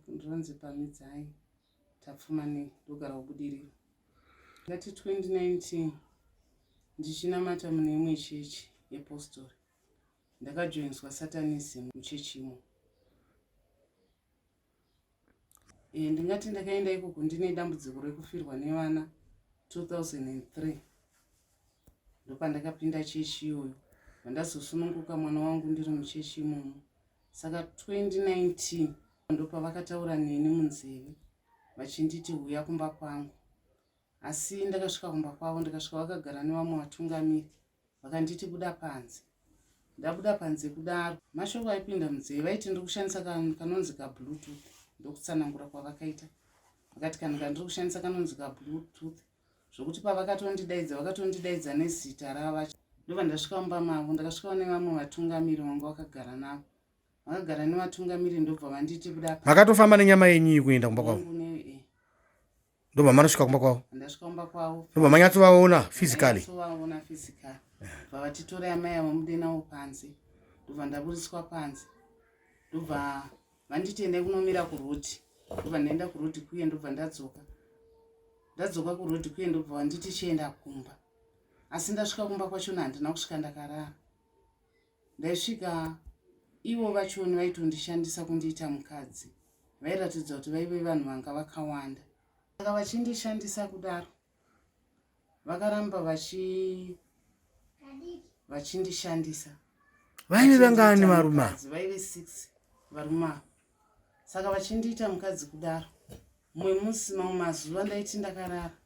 Ndinonzi Pamhidzai Tapfumanei, ndogara kuBudiriro. Ndati 2019 ndichinamata mune imwe chechi yepostori, ndakajoinswa satanism muchechi imo. E, ndingati ndakaenda ikoko ndine dambudziko rekufirwa nevana 2003 ndopandakapinda chechi iyoyo, vandazosununguka mwana wangu ndiri muchechi imomo. Saka 2019 ndopavakataura neni munzeve vachinditi huya kumba kwangu, asi ndakasvika kumba kwavo, ndikasvika vakagara nevamwe vatungamiri, vakanditi buda panze. Ndabuda panze kudaro, mashoko aipinda munzeve vaiti ndiri kushandisa kanonzi kabluetooth. Ndokutsanangura kwavakaita, vakati kanhu kandiri kushandisa kanonzi kabluetooth, zvokuti pavakatondidaidza vakatondidaidza nezita rava. Ndobva ndasvika mumba mavo, ndakasvikawo nevamwe vatungamiri vanga vakagara navo, vakagara nevatungamiri, ndobva vanditi buda. Makatofamba nenyama yenyu iyi kuenda kumba kwavo? Ndobva manosvika kumba kwavo? Ndasvika kumba kwavo. Ndobva manyatsovaona physically? Vaona physically. Bva vatitora amai avo mude navo panze, ndobva ndaburiswa panze, ndobva vanditi endai kunomira kurodi, ndobva ndaenda kurodi kuye, ndobva ndadzoka. Ndadzoka kurodi kuye, ndobva vanditi chienda kumba. Asi ndasvika kumba kwachona handina kusvika ndakarara. Ndaisvika ivo vachoni vaitondishandisa kundiita mukadzi, vairatidza kuti vaive vanhu vanga vakawanda. Saka vachindishandisa kudaro, vakaramba vachindishandisa. Vaive vangani varume? Vaive 6 varume ava. Saka vachindiita mukadzi kudaro, mumwe musi, mamwe mazuva ndaiti ndakarara,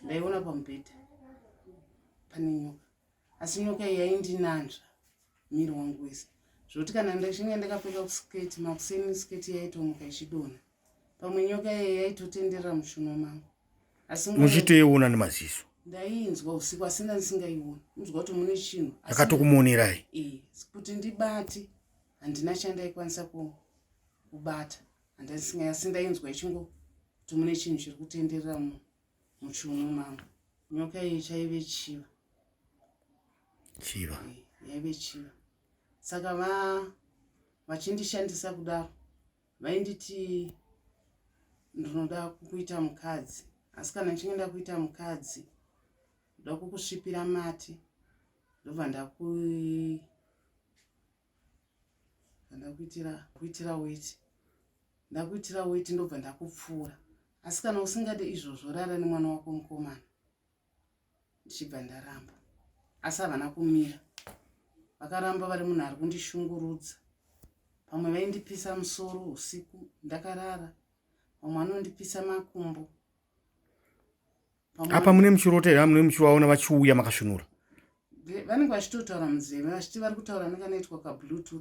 ndaiona pamubhedha pane nyoka, asi nyoka iyi yaindinanzva miri wangu wese, zvokuti kana ndichinge ndakapfeka kusketi, makuseni sketi yaitomuka ichidonha. Pamwe nyoka iyi yaitotenderera mushuno mangu, asi muchitoiona nemaziso? Ndaiinzwa usiku, asi ndandisingaioni, unzwa kuti mune chinhu. Akatokumonerai? Kuti ndibate handina chandaikwanisa kubata, asi ndainzwa ichingo kuti mune chinhu chiri kutenderera muchiuno mangu. Nyoka iyi chaive chiva. Chiva? Yaive chiva. Saka vachindishandisa kudaro, vainditi ndinoda kukuita mukadzi, asi kana ndichinge ndakuita mukadzi, ndoda kukusvipira mati, ndobva ndakuitira kuitira weti, ndakuitira weti, ndobva ndakupfuura. Asi kana usingade izvozvo, rara nemwana wako mukomana. Ndichibva ndaramba, asi havana kumira, vakaramba vari munhu ari kundishungurudza. Pamwe vaindipisa musoro usiku ndakarara, pamwe vanondipisa makumbo. Apa mune muchirota here? Mune muchivaona vachiuya makasvinura? Vanenge vachitotaura munzeve, vachiti vari kutaura nekanoitwa kabluetooth.